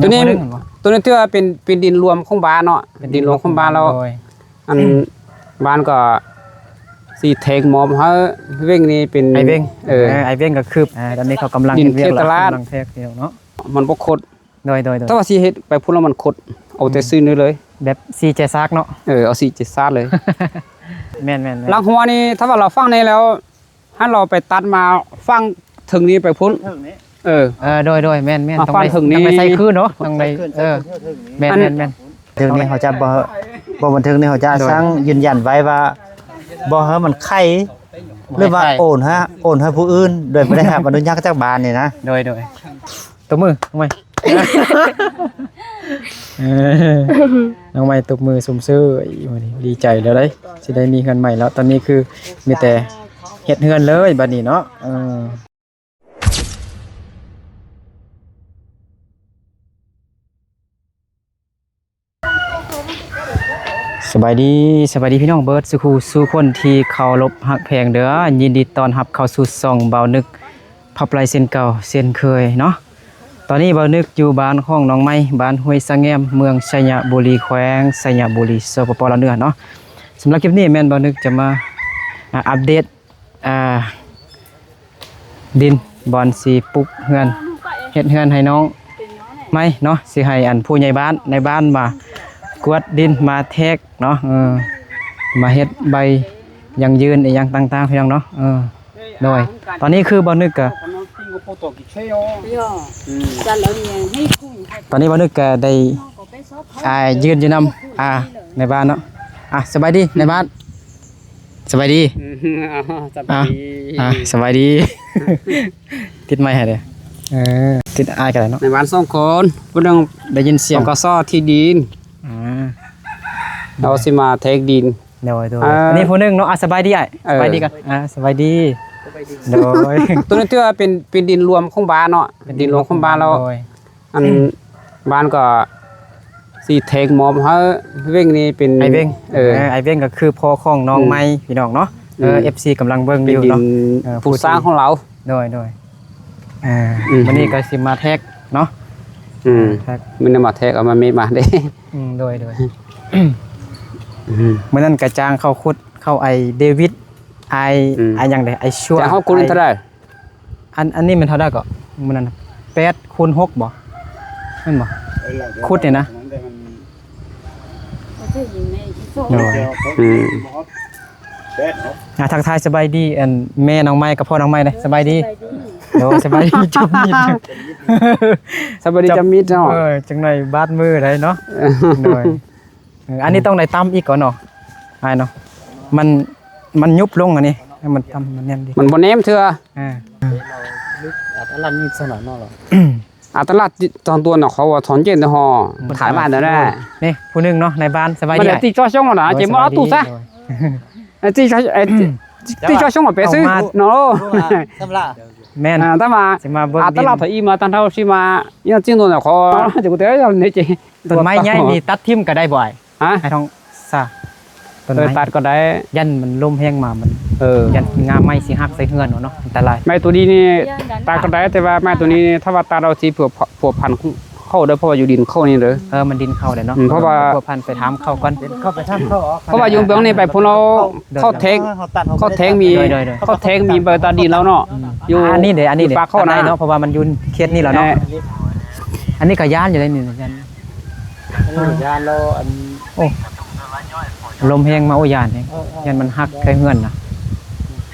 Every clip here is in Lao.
ຕົວນີ້ ຕົວນີ້ຖືວ່າເປັນ ເປັນດິນລວມຂອງບ້ານເນາະ ເປັນດິນລວມຂອງບ້ານແລ້ວ ໂດຍ ອັນ ບ້ານກໍຊິແທກມອບໃຫ້ເວັງນີ້ເປັນ ອ້າຍເວັງ ເອີ ເອີ ອ້າຍເວັງກໍຄືບ ອ່າ ຕອນນີ້ເຂົາກຳລັງເຮັດວຽກ ກຳລັງແທກຢູ່ເນາະ ມັນບໍ່ຄົດ ໂດຍ ໂດຍ ໂດຍ ຖ້າວ່າຊິເຮັດໄປພຸ້ນແລ້ວມັນຄົດ ເອົາແຕ່ ອືມ ຊື່ນີ້ເລີຍ ແບບສີ່ແຈຊາກເນາະ ເອີ ເອົາສີ່ແຈຊາກເລີຍ ແມ່ນໆໆ ຫຼັງຫົວນີ້ ຖ້າວ່າລາວຝັງນີ້ແລ້ວ ໃຫ້ລາວໄປຕັດມາຝັງເທິງນີ້ໄປພຸ້ນ ເທິງນີ້ ເອີ ເອີ ໂດຍ ໂດຍ ແມ່ນໆ ມາຝັງເທິງນີ້ ຕ້ອງໄດ້ ຕ້ອງໄດ້ໃສ່ຄືນເນາະ ຕ້ອງໄດ້ ເອີ ເທິງນີ້ ແມ່ນໆໆ ເທິງນີ້ເຮົາຈະບໍ່ ບໍ່ ເທິງນີ້ເຮົາຈະ ໂດຍ ສ້າງຢືນຢັນໄວ້ວ່າ ບໍ່ໃຫ້ມັນໄຂ ບໍ່ໃຫ້ໄຂ ຫຼືວ່າໂອນໃຫ້ ໂອນໃຫ້ຜູ້ອື່ນ ໂດຍບໍ່ໄດ້ຮັບອະນຸຍາດຈາກບ້ານນີ້ນະ ໂດຍ ໂດຍ ຕົບມື ນ້ອງໃໝ່ ເອີ ນ້ອງໃໝ່ຕົບມືຊົມເຊີຍ ມື້ນີ້ດີໃຈແລ້ວເດ້ ຊິໄດ້ມີເຮືອນໃໝ່ແລ້ວ ຕອນນີ້ຄືມີແຕ່ເຮັດເຮືອນເລີຍບັດນີ້ເນາະ ເອີ. ສະບາຍດີ ສະບາຍດີພີ່ນ້ອງເບິດສູ່ຄູ່ສູ່ຄົນທີ່ເຄົາລົບຮັກແພງເດີ ຍິນດີຕ້ອນຮັບເຂົ້າສູ່ຊ່ອງບ່າວນຶກ ພັບໄລເຊັ່ນເກົ່າເຊັ່ນເຄີຍເນາະ ຕອນນີ້ບ່າວນຶກຢູ່ບ້ານຂອງນ້ອງໃໝ່ ບ້ານຫ້ວຍສະແງມ ເມືອງໄຊຍະບູລີ ແຂວງໄຊຍະບູລີ ສປປ ລາວເໜືອເນາະ ສຳລັບຄລິບນີ້ແມ່ນບ່າວນຶກຈະມາ ອາ ອັບເດດ ອ່າ ດິນບ່ອນຊິປຸກເຮືອນ ເຮັດເຮືອນໃຫ້ນ້ອງໃໝ່ເນາະ ຊິໃຫ້ອັນຜູ້ໃຫຍ່ບ້ານ ນາຍບ້ານມາກວດດິນ ມາແທກເນາະ ເອີ ມາເຮັດໃບຢັ້ງຢືນອີ່ຫຍັງຕ່າງໆ ພີ່ນ້ອງເນາະ ເອີ ໂດຍ ຕອນນີ້ຄືບ່າວນຶກກະ ຕອນນີ້ບ່າວນຶກກະໄດ້ ອ່າ ຢືນຢູ່ນຳ ອ່າ ນາຍບ້ານເນາະ ອ່າ ສະບາຍດີນາຍບ້ານ. ສະບາຍດີ ອືມ ເອົາ ສະບາຍດີ ອ່າ ອ່າ ສະບາຍດີ ຕິດໄມໃຫ້ເດີ້ ເອີ ຕິດອ້າຍກໍໄດ້ເນາະ ໃນບ້ານສອງຄົນ ຜູ້ໜຶ່ງໄດ້ຍິນສຽງ ປກສ ທີ່ດິນ ອ່າ ເຮົາຊິມາແທກດິນ ໂດຍ ໂດຍ ອ່າ ອັນນີ້ຜູ້ໜຶ່ງເນາະ ອ່າ ສະບາຍດີອ້າຍ ເອີ ສະບາຍດີກັນ ອ່າ ສະບາຍດີ ໂດຍ ຕົວນີ້ຖືວ່າເປັນ ເປັນດິນລວມຂອງບ້ານເນາະ ເປັນດິນລວມຂອງບ້ານແລ້ວ ໂດຍ ອັນ ອືມ ບ້ານກໍຊິແທກມອບໃຫ້ເວັງນີ້ເປັນ ອ້າຍເວັງ ເອີ ເອີ ອ້າຍເວັງກໍຄືພໍ່ຂອງນ້ອງ ອືມ ໃໝ່ ພີ່ນ້ອງເນາະ ອືມ ເອີ ເອັຟຊີກຳລັງເບິ່ງຢູ່ເນາະ ເປັນດິນ ເອີ ຜູ້ສ້າງຂອງລາວ ໂດຍ ໂດຍ ອ່າ ອືມ ມື້ນີ້ກໍຊິມາແທກເນາະ ອືມ ແທກ ມື້ນີ້ມາແທກ ເອົາມາເມດມາເດ້ ອືມ ໂດຍ ໂດຍ ອືມ ມື້ນັ້ນກໍຈ້າງເຂົາຂຸດ ເຂົາໄອ້ເດວິດ ໄອ້ ອືມ ໄອ້ຫຍັງເດ້ ໄອ້ຊົ່ວ ຈ້າງເຂົາຂຸດເທົ່າໃດ? ອັນ ອັນນີ້ແມ່ນເທົ່າໃດເກາະ? ມື້ນັ້ນນະ ແປດຄູນຫົກບໍ່? ແມ່ນບໍ່? ເອີ ຂຸດນີ້ນະ ໂດຍ ອືມ ອ່າ ທັກທາຍສະບາຍດີ ອັນ ແມ່ນ້ອງໃໝ່ກັບພໍ່ນ້ອງໃໝ່ເດ້ ສະບາຍດີ ສະບາຍດີ ໂດຍ ສະບາຍດີຈຳມິດ ສະບາຍດີຈຳມິດເນາະ ເອີ ຈັກໜ້ອຍບາດມືໄດ້ເນາະ ໂດຍ. ເອີ ອັນນີ້ຕ້ອງໄດ້ຕຳອີກກ່ອນເນາະ ອ້າຍເນາະ ມັນ ມັນຍຸບລົງອັນນີ້ ໃຫ້ມັນຕຳໃຫ້ມັນແໜ້ນດີ ມັນບໍ່ແໜ້ນເທື່ອ ອ່າ ອາຕະລັດນີ້ສະໜອນເນາະ ອາຕະລັດຕອນຕົວນະ ເຂົາວ່າຖອນເຢັນເນາະ ຖ່າຍມາແລ້ວນະ ນີ້ຜູ້ໜຶ່ງເນາະ ໃນບ້ານ ສະບາຍດີ ຕິດຈໍຊ່ອງນະ ເຈມາເອົາຕູ້ຊະ ຕິດຈໍ ຕິດຈໍຊ່ອງໄປຊື້ເນາະ ແມ່ນ ອາຕະລັດ ອາຕະລັດ ອີມາຕານເຮົາຊິມາ ຍັງຈິງໂດນເຂົາ ຈະກູແຕ່ເນາະ ຕົ້ນໄມ້ໃຫຍ່ນີ້ຕັດຖິ້ມກໍໄດ້ບໍ່ອ້າຍ? ຮະ? ອ້າຍທອງສາ ຕົ້ນໄມ້ ເອີ ຕັດກໍໄດ້ ຢ້ານມັນລົມແຮງມາ ມັນ ເອີ ຢ້ານງ່າໄມ້ຊິຫັກໃສ່ເຮືອນເນາະ ອັນຕະລາຍ ໄມ້ໂຕນີ້ນີ້ຕັດກໍໄດ້ ແຕ່ວ່າໄມ້ໂຕນີ້ນີ້ ຖ້າວ່າຕັດເອົາຊິພົວ ພົວພັນເຂົ້າເດີ ເພາະວ່າຢູ່ດິນເຂົ້ານີ້ເດີ ເອີ ມັນດິນເຂົ້າເດ້ເນາະ ອືມ ເພາະວ່າ ເພາະວ່າ ພົວພັນໄປຖາມເຂົາກ່ອນ ເຂົ້າໄປຖາມເຂົາ ເພາະວ່າຢູ່ເບື້ອງນີ້ໄປພຸ້ນເນາະ ເຂົາແທງ ເຂົາແທງມີ ໂດຍໆໆ ເຂົາແທງມີໃບຕາດິນແລ້ວເນາະ ອືມ ຢູ່ ອັນນີ້ເດ້ ອັນນີ້ເດ້ ຢູ່ປາກເຂົານະ ໄດ້ເນາະ ເພາະວ່າມັນຢູ່ເຂດນີ້ແລ້ວເນາະ ເອີ ອັນນີ້ກໍຢ້ານຢູ່ເດ້ນີ້ ຢ້ານ ເອີ ຢ້ານແລ້ວ ອັນ ໂອ້ ລົມແຮງມາ ໂອ້ ຢ້ານເດ້ ເອີໆ ຢ້ານມັນຫັກໃສ່ເຮືອນນະ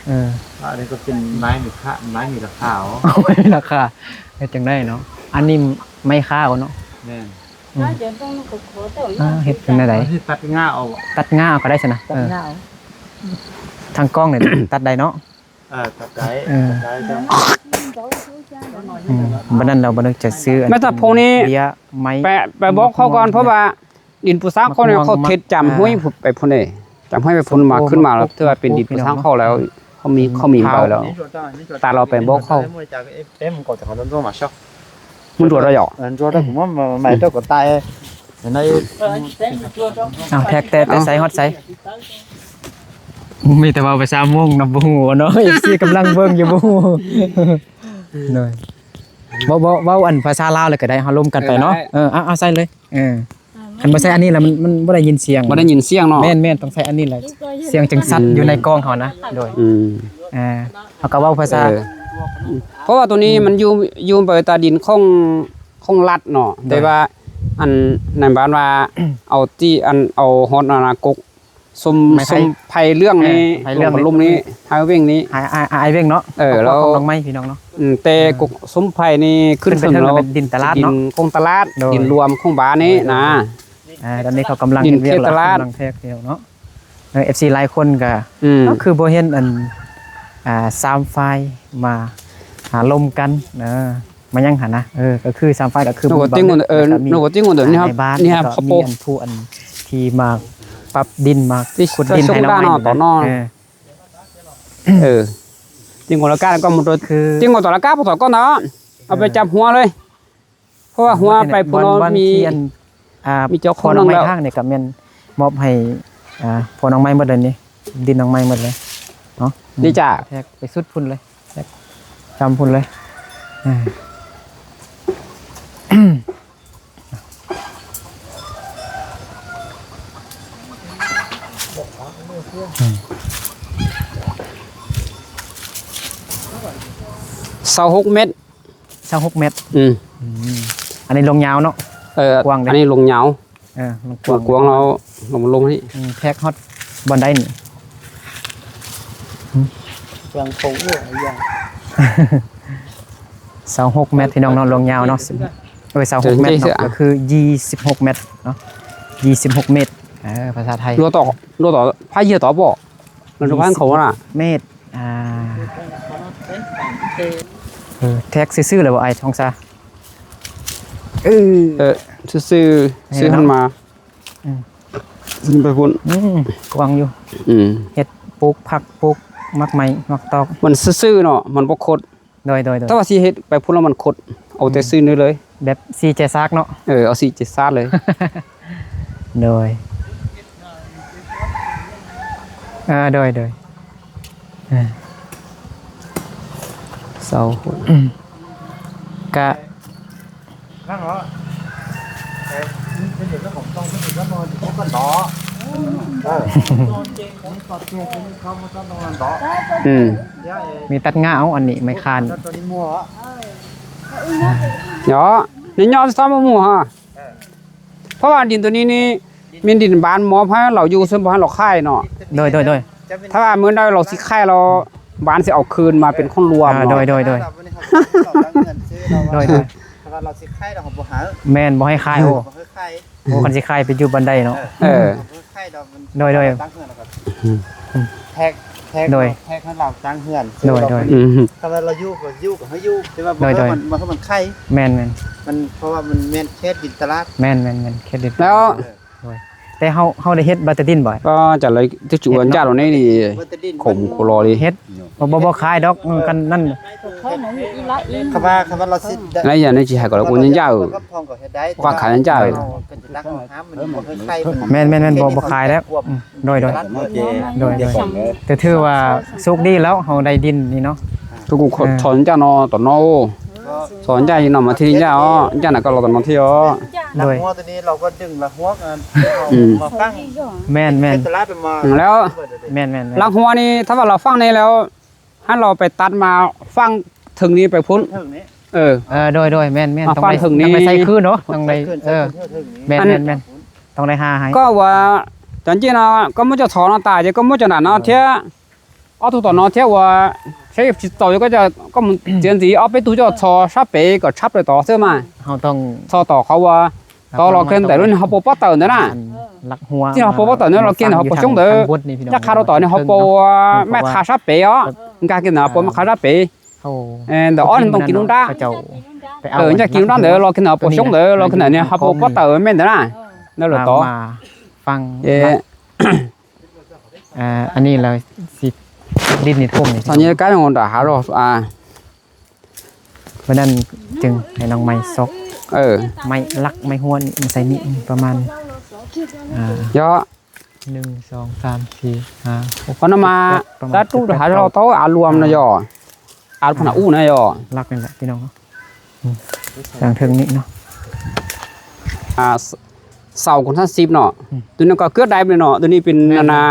ເອີ ອັນນີ້ກໍເປັນໄມ້ມີຄ່າ ໄມ້ມີລາຄາ ໂອ້ຍ ລາຄາ ເຮັດຈັ່ງໃດເນາະ ອັນນີ້ໄມ້ຄ້າເນາະ ແມ່ນ ອືມ ອ່າ ເຮັດຈັ່ງໃດ ຕັດງ່າເອົາ ຕັດງ່າເອົາກໍໄດ້ຊັ້ນນະ ຕັດງ່າເອົາ ເອີ ທາງກ້ອງນີ້ ຕັດໄດ້ເນາະ ເອີ ຕັດໄດ້ ເອີ ຕັດໄດ້ ອືມ ບັດນັ້ນລາວບໍ່ນຶກຈະຊື້ ແມ່ນແຕ່ພວກນີ້ ເບຍໄມ້ ໄປ ໄປບອກເຂົາກ່ອນ ເພາະວ່າດິນປູສ້າງເຂົານີ້ ເຂົາເຮັດຈຳຫ້ວຍໄປພຸ້ນເດ້ ຈຳຫ້ວຍໄປພຸ້ນ ມາຂຶ້ນມາແລ້ວ ຖືວ່າເປັນດິນປູສ້າງເຂົາແລ້ວ ເຂົາມີ ເຂົາມີໃບແລ້ວ ຕາລາວໄປບອກເຂົາ Em, còn chẳng còn nó mà sao? ມັນຕົວະໄດ້ຫວາ? ມັນຕົວະໄດ້ ຜົມວ່າມັນໃໝ່ເຈົ້າກໍຕາຍໃນ ເອົາ ແທກແຕ່ ແຕ່ໃສຮອດໃສ? ມີແຕ່ວ່າໄປສາມໂມງນຳ ບໍ່ຮູ້ເນາະ ເອັຟຊີກຳລັງເບິ່ງຢູ່ ບໍ່ຮູ້ ໂດຍ ເວົ້າ ເວົ້າ ເວົ້າອັນພາສາລາວເລີຍກໍໄດ້ ເຮົາລົມກັນໄປເນາະ. ເອີ ເອີ ເອົາ ເອົາໃສ່ເລີຍ. ເອີ ຄັນບໍ່ໃສ່ອັນນີ້ລະ ມັນ ມັນບໍ່ໄດ້ຍິນສຽງ ບໍ່ໄດ້ຍິນສຽງເນາະ. ແມ່ນໆ ຕ້ອງໃສ່ອັນນີ້ລະ ສຽງຈຶ່ງຊັດຢູ່ໃນກ້ອງເຮົານະ. ໂດຍ ອືມ ອ່າ ເຮົາກໍເວົ້າພາສາ ເອີ ເພາະວ່າໂຕນີ້ມັນຢູ່ ຢູ່ໃບຕາດິນຂອງ ຂອງລັດເນາະ. ໂດຍ ແຕ່ວ່າອັນນັ້ນບ້ານວ່າເອົາທີ່ອັນ ເອົາຮອດອັນນະ ກົກ ສົມ ໄມ້ໄຜ່ ສົມໄຜ່ເລື່ອງນີ້ ເອີ ໄຜ່ເລື່ອງນີ້ ລົມນີ້ ໄມ້ເຫວ່ງນີ້ ໄມ້ ໄມ້ ໄມ້ເຫວ່ງເນາະ. ເອີ ແລ້ວຂອງນ້ອງໄມ້ພີ່ນ້ອງເນາະ. ອືມ ແຕ່ ອືມ ກົກສົມໄຜ່ນີ້ຂຶ້ນ ຂຶ້ນໄປເທິງ ເຖິງແລ້ວ ແລ້ວເປັນດິນຕະຫຼາດເນາະ ດິນຂອງຕະຫຼາດ ໂດຍ ດິນລວມຂອງບ້ານນີ້ນະ. ອ່າ ຕອນນີ້ເຂົາກຳລັງເຮັດວຽກ ກຳລັງແທກຢູ່ເນາະ. ເອີ ເອັຟຊີຫຼາຍຄົນກໍ ອືມ ກໍຄືບໍ່ເຫັນອັນ ອ່າ ສາມຝ່າຍມາ ອ່າ ລົມກັນ ເອີ ມາຫຍັງຫັ້ນນະ. ເອີ ກໍຄືສາມຝ່າຍກໍຄື ເອີ ແລ້ວກໍມີ ອ່າ ນາຍບ້ານ ແລ້ວກໍມີອັນຜູ້ອັນທີ່ມາປັບດິນ ມາຂຸດດິນໃຫ້ນ້ອງໄມ້. ເອີ ເອີ ຈິງໂກລະກາກໍ ຈິງໂກຕະລະກາບໍ່ຖອດກ່ອນເນາະ ເອົາໄປຈັບຫົວເລີຍ ເພາະວ່າຫົວໄປພຸ້ນເນາະ ມີ ມີເຈົ້າຂອງນ້ອງໄມ້ ທາງນີ້ກໍແມ່ນມອບໃຫ້ ອ່າ ພໍ່ນ້ອງໄມ້ໝົດເລີຍນີ້ ດິນນ້ອງໄມ້ໝົດເລີຍເນາະ. ນີ້ຈ້າ ແທກໄປສຸດພຸ້ນເລີຍ ແທກຈຳພຸ້ນເລີຍ. ອ່າ ຊາວຫົກແມັດ ຊາວຫົກແມັດ. ອືມ ອືມ ອັນນີ້ລົງຍາວເນາະ. ເອີ ກວ້າງເດ້ ອັນນີ້ລົງຍາວ. ເອີ ມັນກວ້າງ ກວ້າງແລ້ວລົງ ລົງນີ້. ອືມ ແທກຮອດບ່ອນໃດນີ້? ເຄື່ອງໂຄ້ງຢູ່ ຊາວຫົກແມັດ ພີ່ນ້ອງເນາະ ລວງຍາວເນາະ. ເອີຍ ຊາວຫົກແມັດເນາະ ກໍຄືຊາວຫົກແມັດເນາະ ຊາວຫົກແມັດ. ເອີ ພາສາໄທ ລົວຕໍ່ ລົວຕໍ່ ພາເຫຍື່ອຕໍ່ບໍ່? ມັນພາເຂົານະ ແມັດ. ອ່າ ເອີ ແທກຊື່ໆ ເລີຍບໍ່ ອ້າຍທອງສາ? ເອີ ເອີ ຊື່ໆ ຊື່ຫັ້ນມາ. ອືມ ຂຶ້ນໄປພຸ້ນ. ອືມ ກວ້າງຢູ່. ອືມ ເຮັດປູກຜັກປູກໝາກໄມ້ໝາກຕອກ ມັນຊື່ໆ ເນາະ ມັນບໍ່ຄົດ. ໂດຍໆໆ ຖ້າວ່າຊິເຮັດໄປພຸ້ນແລ້ວມັນຄົດ ເອົາແຕ່ຊື່ນີ້ເລີຍ ແບບສີ່ແຈສາກເນາະ. ເອີ ເອົາສີ່ແຈສາກເລີຍ. ໂດຍ ເອີ ໂດຍໆ ເອີ ເສົາ ອືມ ກະ ນັ້ນເນາະ ເອີ ເປັນເລື່ອງຂອງຕ້ອງເປັນເລື່ອງຂອງຄົນເນາະ. ເອີ ອືມ ມີຕັດຫຍ້າເອົາ ອັນນີ້ໄມ້ຄ້ານ ເນາະ ນີ້ຍອດຊອມໝູ່ຮະ. ເອີ ເພາະວ່າດິນໂຕນີ້ນີ້ ແມ່ນດິນບ້ານມອບໃຫ້ລາວຢູ່ ເຊິ່ງບໍ່ໃຫ້ລາວຂາຍເນາະ. ໂດຍໆໆ ຖ້າວ່າມື້ໃດລາວຊິຂາຍແລ້ວ ບ້ານຊິເອົາຄືນມາເປັນຂອງລວມເນາະ. ໂດຍໆໆ ໂດຍໆ ຖ້າວ່າລາວຊິຂາຍແລ້ວເຮົາບໍ່ໃຫ້. ແມ່ນ ບໍ່ໃຫ້ຂາຍ. ໂອ້ ບໍ່ໃຫ້ຂາຍ. ໂອ້ ຄັນຊິຂາຍໄປຢູ່ບ່ອນໃດເນາະ. ເອີ ບໍ່ໃຫ້ຂາຍດອກ. ໂດຍໆ ຕັ້ງເຮືອນແລ້ວກໍ ອືມ ແທກ ແທກ ໂດຍ ແທກໃຫ້ລາວຕັ້ງເຮືອນ. ໂດຍໆ ອືມ ຖ້າວ່າລາວຢູ່ກໍຢູ່ ກໍໃຫ້ຢູ່ ແຕ່ວ່າບໍ່ໃຫ້ມັນ ບໍ່ໃຫ້ມັນຂາຍ. ແມ່ນໆ ມັນ ເພາະວ່າມັນແມ່ນເຂດດິນຕະຫຼາດ. ແມ່ນໆໆ ເຂດດິນຕະຫຼາດ. ແລ້ວ ໂດຍ ແຕ່ເຮົາ ເຮົາໄດ້ເຮັດບັດຕະດິນບໍ່? ກໍຈະເລີຍຈະຈວນຈາດເອົາໃນນີ້ ຂົມໂຄລອນີ້ ເຮັດ ບໍ່ ບໍ່ ບໍ່ຂາຍດອກ. ເອີ ຄັນນັ້ນ ຄຳວ່າ ຄຳວ່າລາວຊິໄດ້ ໃນຢ່າງນີ້ຊິໃຫ້ກໍລະກຸນຍັງເຈົ້າ ຄວາມຂາຍຍັງເຈົ້າ. ໂດຍ ແມ່ນໆໆ ບໍ່ ບໍ່ຂາຍແລ້ວ. ອືມ ໂດຍໆ ໂດຍໆ ແຕ່ຖືວ່າໂຊກດີແລ້ວ ເຮົາໄດ້ດິນນີ້ເນາະ. ທຸກຄົນ ເອີ ສອນຈາເນາະ ຕອນເນາະ ສອນຈາເນາະ ມາທີ່ນີ້ເນາະ ຈານະກໍລອຕອນເນາະທີ່ເນາະ. ໂດຍ ຫຼັກຫົວໂຕນີ້ລາວກໍດຶງຫຼັກຫົວກັນ ອືມ ມາຝັງ. ແມ່ນໆ ຕະຫຼາດມາ ແລ້ວ ແມ່ນໆໆ ຫຼັກຫົວນີ້ ຖ້າວ່າລາວຝັງນີ້ແລ້ວ ໃຫ້ລາວໄປຕັດມາຝັງເທິງນີ້ໄປພຸ້ນ. ເທິງນີ້ ເອີ ເອີ ໂດຍໆ ແມ່ນໆ ຕ້ອງໄດ້ ເທິງນີ້ ຕ້ອງໄດ້ໃສ່ຄືນເນາະ ຕ້ອງໄດ້ ເອີ ເທິງນີ້ ແມ່ນໆໆ ຕ້ອງໄດ້ຫາໃຫ້. ກໍວ່າ ຈັນຈີນເນາະ ກໍບໍ່ຈະຖອນເອົາຕາຍ ກໍບໍ່ຈະນັ້ນເນາະ ເທື່ອ ເອົາທຸກຕອນເນາະ ເທື່ອວ່າ ໃຊ້ຕິດຕໍ່ ກໍຈະ ກໍມັນ ຈຽນຊິເອົາໄປຕູ້ຈອດຊອຊາເປ ກໍຊັບໄປຕໍ່ເສືອມາ. ເຮົາຕ້ອງ ຊອຕໍ່ເຂົາວ່າ ຕໍ່ລອກເກີນແຕ່ລຸ້ນເຮົາບໍ່ປະເຕີນເດີນະ ຫຼັກຫົວ ທີ່ເຮົາບໍ່ປະເຕີນເດີ ລອກເກີນເຮົາບໍ່ຊົງເດີ ຢາກຂາດເອົາຕໍ່ນີ້ເຮົາບໍ່ແມ່ຄ້າຊາເປອະ ກາກິນເຮົາບໍ່ແມ່ຄ້າຊາເປ. ເອີ ດອກອອນຕ້ອງກິນນຸນດາ ເຂົາເຈົ້າໄປເອົາ ເອີ ຢາກກິນນຸນດາເດີ ລອກເກີນເຮົາບໍ່ຊົງເດີ ລອກເກີນນີ້ເຮົາບໍ່ປະເຕີນແມ່ນເດີນະ. ແລ້ວຕໍ່ມາຟັງ ເອີ ອ່າ ອັນນີ້ລາວຊິດິນນີ້ທົ່ວມນີ້ ຕອນນີ້ກາຍຂອງດາຫາລອ ອ່າ ມື້ນັ້ນຈຶ່ງໃຫ້ນ້ອງໄມ້ຊອກ ເອີ ໄມ້ຫຼັກໄມ້ຫົວນີ້ມາໃສ່ນີ້ ປະມານ ອ່າ ເຍາະ ໜຶ່ງ ສອງ ສາມ ສີ່ ຫ້າ ຫົກ ເຂົານຳມາ ປະມານ ຕາຕູ້ ເຈັດ ແປດ ຫາເກົ້າ ເຮົາເຕົາອາລວມນະ ອ່າ ເຍາະ ອາລວມນະ ອາ ອູນະ ເຍາະ ຫຼັກນີ້ແຫຼະພີ່ນ້ອງ. ອືມ ທາງເທິງນີ້ເນາະ ອ່າ ເສົາຂອງທ່ານສິບເນາະ ອືມ ຕົວນີ້ກໍເກືອບໄດ້ແລ້ວເນາະ ຕົວນີ້ເປັນ ແມ່ນ ອັນນ່າ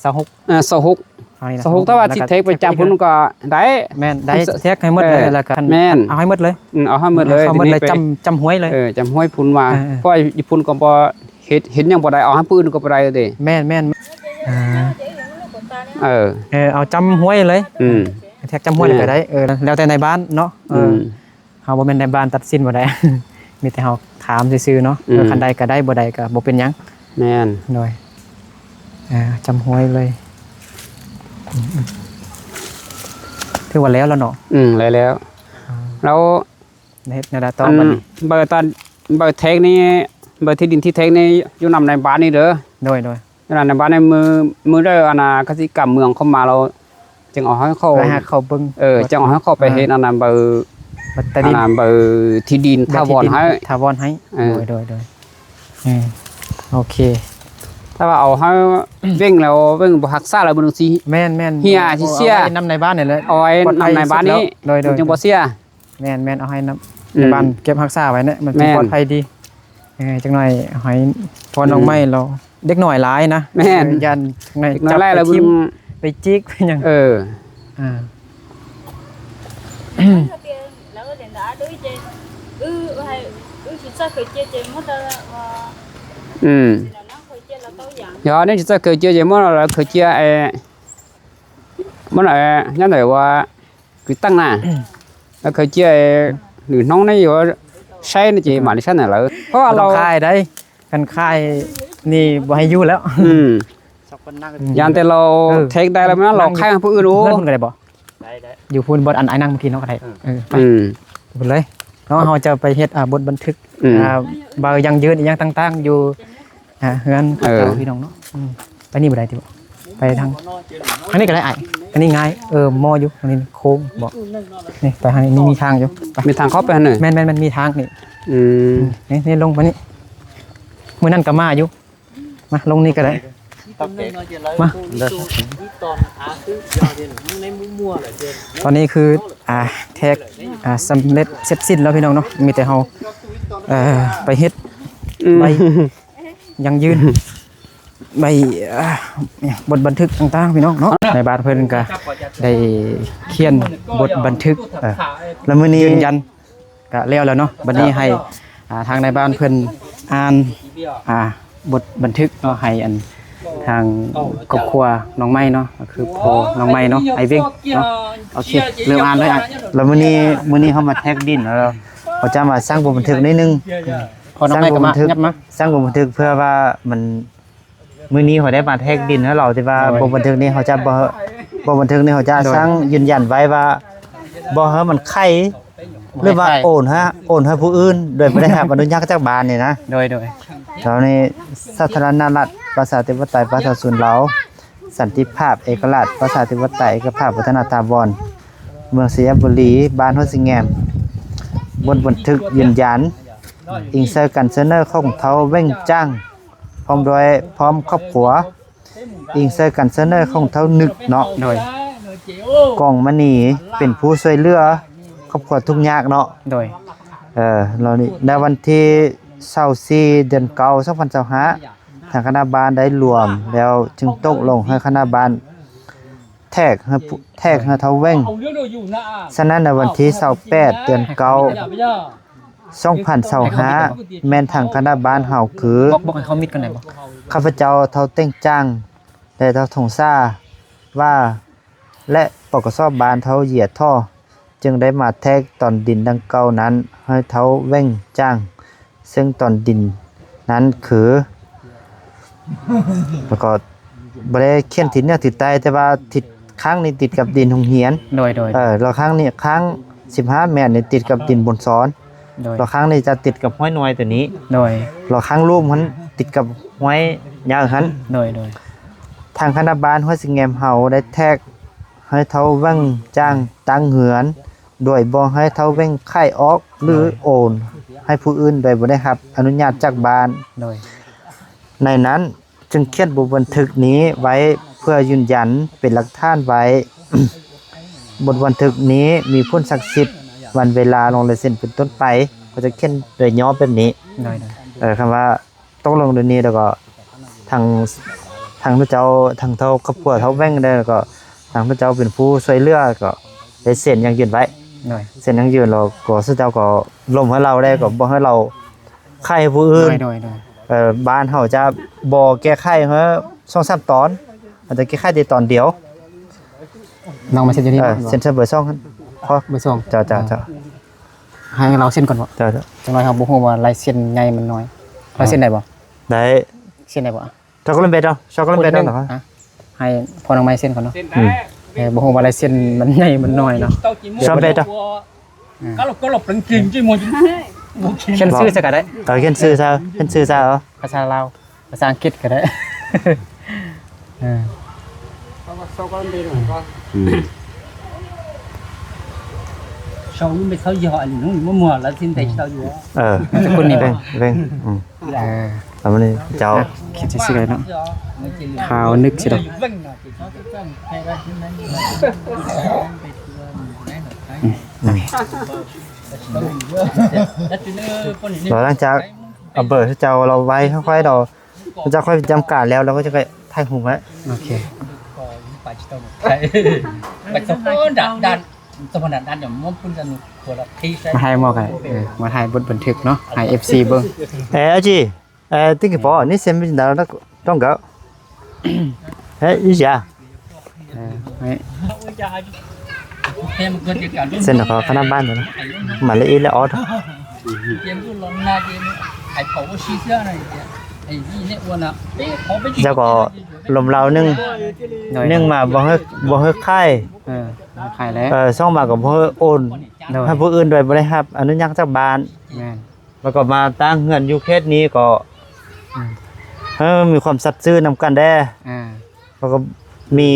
ຊາວຫົກ ເອີ ຊາວຫົກ ເອົານີ້ນະ ຊາວຫົກ ຖ້າວ່າ ແລ້ວກໍ ຊິແທກໄປຈຳພຸ້ນກໍໄດ້ ແມ່ນ ໄດ້ ແທກໃຫ້ໝົດເລີຍ ເອີ ແລ້ວກໍ ແມ່ນ ເອົາໃຫ້ໝົດເລີຍ ອືມ ເອົາໃຫ້ໝົດເລີຍ ເອົາໃຫ້ໝົດເລີຍ ຈຳ ຈຳຫ້ວຍເລີຍ ເອີ ຈຳຫ້ວຍພຸ້ນວ່າ ເອີໆ ເພາະວ່າຢູ່ພຸ້ນກໍບໍ່ ເຮັດ ເຮັດຫຍັງບໍ່ໄດ້ ເອົາໃຫ້ຜູ້ອື່ນກໍບໍ່ໄດ້ເດ້ ແມ່ນໆ ອ່າ ເອີ ເອີ ເອົາຈຳຫ້ວຍເລີຍ ອືມ ແທກຈຳຫ້ວຍ ແມ່ນ ກໍໄດ້ ເອີ ແລ້ວແຕ່ນາຍບ້ານເນາະ ເອີ ອືມ ເຮົາບໍ່ແມ່ນນາຍບ້ານຕັດສິນບໍ່ໄດ້ ມີແຕ່ເຮົາຖາມຊື່ໆເນາະ ອືມ ເອີ ຄັນໄດ້ກໍໄດ້ ບໍ່ໄດ້ກໍບໍ່ເປັນຫຍັງ ແມ່ນ ໂດຍ ອ່າ ຈຳຫ້ວຍເລີຍ ອືມ ຖືວ່າແລ້ວແລ້ວເນາະ ອືມ ແລ້ວແລ້ວ ອ່າ ແລ້ວ ເຮັດແນວໃດຕໍ່ບັດນີ້ ອັນ ເບີຕາ ເບີແທກນີ້ ເບີທີ່ດິນທີ່ແທກນີ້ຢູ່ນຳນາຍບ້ານນີ້ເດີ ໂດຍໆ ຢູ່ນຳນາຍບ້ານນີ້ ມື້ ມື້ໃດ ອັນນ່າ ກະສິກຳເມືອງເຂົ້າມາ ແລ້ວຈຶ່ງເອົາໃຫ້ເຂົາ ແລ້ວໃຫ້ເຂົາເບິ່ງ ເອີ ຈຶ່ງເອົາໃຫ້ເຂົາໄປເຮັດ ອ່າ ອັນນັ້ນ ເບີ ບັດຕາດິນ ອ່າ ເບີທີ່ດິນຖາວອນໃຫ້ ຖາວອນໃຫ້ ເອີ ໂດຍໆໆ ເອີ ໂອເຄ ຖ້າວ່າເອົາໃຫ້ເວັ່ງແລ້ວ ເວັ່ງບໍ່ຮັກສາແລ້ວ ມັນຊິ ແມ່ນໆ ເຫຍ ຊິເສຍ ເອົາໄວ້ນຳນາຍບ້ານນີ້ແຫຼະ ເອົາໄວ້ນຳນາຍບ້ານນີ້ ໂດຍໆ ມັນຈຶ່ງບໍ່ເສຍ ແມ່ນໆ ເອົາໃຫ້ນຳ ອືມ ໃນບ້ານເກັບຮັກສາໄວ້ເນາະ ມັນ ແມ່ນ ປອດໄພດີ ເອີ ຈັກໜ້ອຍໃຫ້ພອນ ອືມ ນ້ອງໄມ້ລາວ ເດັກນ້ອຍຫຼາຍນະ ແມ່ນ ເອີ ຢ້ານຈັກໜ້ອຍ ເດັກນ້ອຍຫຼາຍແລ້ວ ໄປຖິ້ມ ມັນ ໄປຈິກ ໄປຫຍັງ ເອີ ອ່າ ອືມ ຢານີ້ຊິໃສ່ເຂີຍເຈຍເຈໝົດແລ້ວ ເຂີຍເຈຍເຈໝົດແລ້ວ ເຂີຍເຈຍໄອ້ ມັນ ເອີ ຍາມໃດວ່າ ຄືຕັ້ງໜ້າ ແລ້ວເຂີຍເຈຍ ຫຼື ນ້ອງໃນຢູ່ໃຊ້ໃນເຈມາດິຊັ້ນນະ ເພາະວ່າ ບໍ່ຕ້ອງຂາຍໄດ໋ ຄັນຂາຍນີ້ບໍ່ໃຫ້ຢູ່ແລ້ວ ອືມ ຢ້ານແຕ່ລາວ ເອີ ແທກໄດ້ແລ້ວ ມັນລາວຂາຍໃຫ້ຜູ້ອື່ນ ໂອ້ ເຮືອນພຸ້ນກໍໄດ້ບໍ່? ໄດ້ໆ ຢູ່ພຸ້ນບ່ອນອັນອ້າຍນັ່ງເມື່ອກີ້ເນາະ ກໍໄດ້ ເອີ ເອີ ໄປ ອືມ ພຸ້ນເລີຍເນາະ ເຮົາຈະໄປເຮັດ ອ່າ ບົດບັນທຶກ ອືມ ອ່າ ເບົາຢັ້ງຢືນອີ່ຫຍັງຕ່າງໆ ຢູ່ ອ່າ ເຮືອນຂອງເຈົ້າ ເອີ ພີ່ນ້ອງເນາະ ອືມ ໄປນີ້ບໍ່ໄດ້ຕິ ໄປທາງ ທາງນີ້ກໍໄດ້ອ້າຍ ທາງນີ້ງ່າຍ ເອີ ເໝາະຢູ່ ທາງນີ້ໂຄ້ງບໍ່ ນີ້ໄປທາງນີ້ ມີທາງຢູ່ ໄປ ມີທາງເຂົ້າໄປຫັ້ນເນີ ແມ່ນໆ ມັນມີທາງນີ້ ອືມ ນີ້ ນີ້ລົງໄປນີ້ ມື້ນັ້ນກໍມາຢູ່ ມາລົງນີ້ກໍໄດ້ ມາ ຕອນນີ້ຄື ອ່າ ແທກ ອ່າ ສຳເລັດເສັດສິ້ນແລ້ວພີ່ນ້ອງເນາະ ມີແຕ່ເຮົາ ເອີ ໄປເຮັດ ອືມ ໃບ ຢັ້ງຢືນ ໃບ ອ່າ ບົດບັນທຶກຕ່າງໆ ພີ່ນ້ອງເນາະ ໃນບ້ານເພິ່ນກໍໄດ້ຂຽນບົດບັນທຶກ ເອີ ແລ້ວມື້ນີ້ ຢືນຢັນ ກະແລ້ວແລ້ວເນາະ ບັດນີ້ໃຫ້ ອ່າ ທາງນາຍບ້ານເພິ່ນອ່ານ ອ່າ ບົດບັນທຶກເນາະ ໃຫ້ອັນ ທາງຄອບຄົວນ້ອງໄມ້ເນາະ ກໍຄືພໍ່ນ້ອງໄມ້ເນາະ ອ້າຍເວັງເນາະ ໂອເຄ ເລີ່ມອ່ານເລີຍອ້າຍ ແລ້ວມື້ນີ້ ມື້ນີ້ເຮົາມາແທກດິນ ແລ້ວເຮົາຈະມາສ້າງບົດບັນທຶກໜ້ອຍໜຶ່ງ ພໍ່ນ້ອງໄມ້ກໍມາ ສຮ້າງບົດບັນທຶກ ຫຍັບມາ ສ້າງບົດບັນທຶກເພື່ອວ່າມັນ ມື້ນີ້ຂ້ອຍໄດ້ມາແທກດິນໃຫ້ລາວ ທີ່ວ່າ ໂດຍ ບົດບັນທຶກນີ້ເຮົາຈະບໍ່ ບົດບັນທຶກນີ້ເຮົາຈະ ໂດຍ ສ້າງຢືນຢັນໄວ້ວ່າ ບໍ່ໃຫ້ມັນໄຂ ບໍ່ໃຫ້ ຫຼືວ່າ ໄຂ ໂອນໃຫ້ ໂອນໃຫ້ຜູ້ອື່ນ ໂດຍບໍ່ໄດ້ຮັບອະນຸຍາດຈາກບ້ານນີ້ນະ ໂດຍ ໂດຍ ຕອນນີ້ສາທາລະນະລັດ ປະຊາທິປະໄຕ ປະຊາຊົນລາວ ສັນຕິພາບ ເອກະລາດ ປະຊາທິປະໄຕ ເອກະພາບ ວັດທະນະຖາວອນ ເມືອງໄຊຍະບູລີ ບ້ານຫ້ວຍຊິແງມ ບົດບັນທຶກຢືນຢັນ ອີງໃສ່ການສະເໜີຂອງທ້າວເວັງຈ້າງ ພ້ອມດ້ວຍ ພ້ອມຄອບຄົວ ອີງໃສ່ການສະເໜີຂອງທ້າວນຶກເນາະ ໂດຍ ກອງມະນີ ເປັນຜູ້ຊ່ວຍເຫຼືອຄອບຄົວທຸກຍາກເນາະ ໂດຍ ເອີ ເຫຼົ່ານີ້ ໃນວັນທີຊາວສີ່ ເດືອນເກົ້າ ສອງພັນຊາວຫ້າ ທາງຄະນະບ້ານໄດ້ລວມແລ້ວຈຶ່ງຕົກລົງໃຫ້ຄະນະບ້ານ ແທກໃຫ້ຜູ້ ແທກໃຫ້ທ້າວເວັງ. ສະນັ້ນໃນວັນທີຊາວແປດ ເດືອນເກົ້າ ສອງພັນຊາວຫ້າ ແມ່ນທາງຄະນະບ້ານເຮົາຄື ບອກ ບອກໃຫ້ເຂົາມິດກ່ອນໄດ້ບໍ່? ຂ້າພະເຈົ້າທ້າວເຕັງຈ່າງ ແລະ ທ້າວທົງສາ ວ່າ ແລະ ປກສ ບ້ານທ້າວເຢຍທໍ່ ຈຶ່ງໄດ້ມາແທກຕອນດິນດັ່ງກ່າວນັ້ນໃຫ້ທ້າວເວັງຈ້າງ ເຊິ່ງຕອນດິນນັ້ນຄື ແລ້ວກໍບໍ່ໄດ້ຂຽນທິດເໜືອທິດໃຕ້ ແຕ່ວ່າທິດຂ້າງນີ້ຕິດກັບດິນໂຮງຮຽນ ໂດຍ ໂດຍ ເອີ ແລ້ວຂ້າງນີ້ ຂ້າງສິບຫ້າແມັດນີ້ຕິດກັບດິນບົນຊອນ ໂດຍ ແລ້ວຂ້າງນີ້ຈະຕິດກັບຫ້ວຍນ້ອຍໂຕນີ້ ໂດຍ ແລ້ວຂ້າງລຸ່ມຫັ້ນຕິດກັບຫ້ວຍໃຫຍ່ຫັ້ນ ໂດຍ ໂດຍ ທາງຄະນະບ້ານຫ້ວຍຊິແງມເຮົາໄດ້ແທກໃຫ້ທ້າວເວັງຈ້າງຕັ້ງເຮືອນ ໂດຍບໍ່ໃຫ້ທ້າວເວັງຂາຍອອກ ຫຼື ໂອນໃຫ້ຜູ້ອື່ນໂດຍບໍ່ໄດ້ຮັບອະນຸຍາດຈາກບ້ານ ໂດຍ ໃນນັ້ນຈຶ່ງຂຽນບົດບັນທຶກນີ້ໄວ້ເພື່ອຢືນຢັນເປັນຫຼັກຖານໄວ້. ບົດບັນທຶກນີ້ມີຜົນສັກສິດ ວັນເວລາ ລາຍເຊັນເປັນຕົ້ນໄປ ກໍຈະຂຽນໂດຍຫຍໍ້ແບບນີ້. ໂດຍໆ ເອີ ຄຳວ່າຕົກລົງໂດຍນີ້ ແລ້ວກໍທາງ ທາງເຈົ້າ ທາງເຖົ້າຄອບຄົວເຖົ້າແວ່ງໄດ້ ແລ້ວກໍທາງເຈົ້າເປັນຜູ້ຊ່ວຍເຫຼືອ ກໍໄດ້ເຊັນຢັ້ງຢືນໄວ້. ໂດຍ ເຊັນຢັ້ງຢືນ ແລ້ວກໍເຈົ້າກໍລົມໃຫ້ລາວໄດ້ ກໍບໍ່ໃຫ້ລາວຂາຍໃຫ້ຜູ້ອື່ນ. ໂດຍໆໆ ເອີ ບ້ານເຮົາຈະບໍ່ແກ້ໄຂໃຫ້ສອງສາມຕອນ ອາດຈະແກ້ໄຂແຕ່ຕອນດຽວ. ນ້ອງມາເຊັນຢູ່ນີ້ ເອີ ເນາະ ເຊັນໃສ່ເບີສອງຫັ້ນ ພໍ ເບີສອງ ເຈົ້າ ເຈົ້າ ເຈົ້າ ໃຫ້ລາວເຊັນກ່ອນບໍ? ເຈົ້າ ເຈົ້າ ຈັກໜ້ອຍເຮົາບໍ່ຮູ້ວ່າລາຍເຊັນໃຫຍ່ມັນນ້ອຍ. ລາຍເຊັນໄດ້ບໍ? ໄດ້ ເຊັນໄດ້ບໍ? ຊອກໂກແລັດເບັດເນາະ ຊອກໂກແລັດເບັດເນາະ ໃຫ້ພໍ່ນ້ອງໄມ້ເຊັນກ່ອນເນາະ. ອືມ ເອີ ບໍ່ຮູ້ວ່າລາຍເຊັນມັນໃຫຍ່ມັນນ້ອຍເນາະ. ຊອກໂກແລັດເນາະ ອືມ ຂຽນຊື່ໃສ່ກໍໄດ້ ເອີ ຂຽນຊື່ໃສ່ ຂຽນຊື່ໃສ່ເອົາ ພາສາລາວ ພາສາອັງກິດກໍໄດ້. ເອີ ອືມ ເອີ ນາມສະກຸນນີ້ບໍ? ເວັງ ເວັງ ອືມ ເອີ ເອົາມານີ້ເຈົ້າ ອ່ະ ຂຽນຊື່ໆເນາະ ຂາວນຶກຊິດອກ ອືມ ອືມ ແລ້ວຫຼັງຈາກ ເອົາເບີເຈົ້າລາວໄວ້ ຄ່ອຍໆ ດອກ ເຈົ້າຄ່ອຍຈຳການແລ້ວ ລາວກໍຈະໄປຖ່າຍຮູບໃຫ້. ໂອເຄ ມາຖ່າຍໝົດ ເອີ ມາຖ່າຍບົດບັນທຶກເນາະ ໃຫ້ເອັຟຊີເບິ່ງ. ເອີ ເອັຟຊີ ເອີ ຕິກພໍ ນີ້ເຊັນເປັນດາວຕ້ອງເກີ ເອີ ອີຈາ ເອີ ໃຫ້ ເຊັນຂອງຄະນະບ້ານນະ ມາລະອີລະອອດ ເຈົ້າກໍລົມລາວໜຶ່ງ ໂດຍ ໜຶ່ງມາບໍ່ໃຫ້ ບໍ່ໃຫ້ຂາຍ ເອີ ຂາຍແລ້ວ ເອີ ສອງມາກໍບໍ່ໃຫ້ໂອນ ໂດຍ ໃຫ້ຜູ້ອື່ນໂດຍບໍ່ໄດ້ຮັບອະນຸຍາດຈາກບ້ານ. ແມ່ນ ແລ້ວກໍມາຕັ້ງເຮືອນຢູ່ເຂດນີ້ກໍ ອືມ ໃຫ້ມັນມີຄວາມສັດຊື່ນຳກັນແດ່ ອ່າ ແລ້ວກໍມີ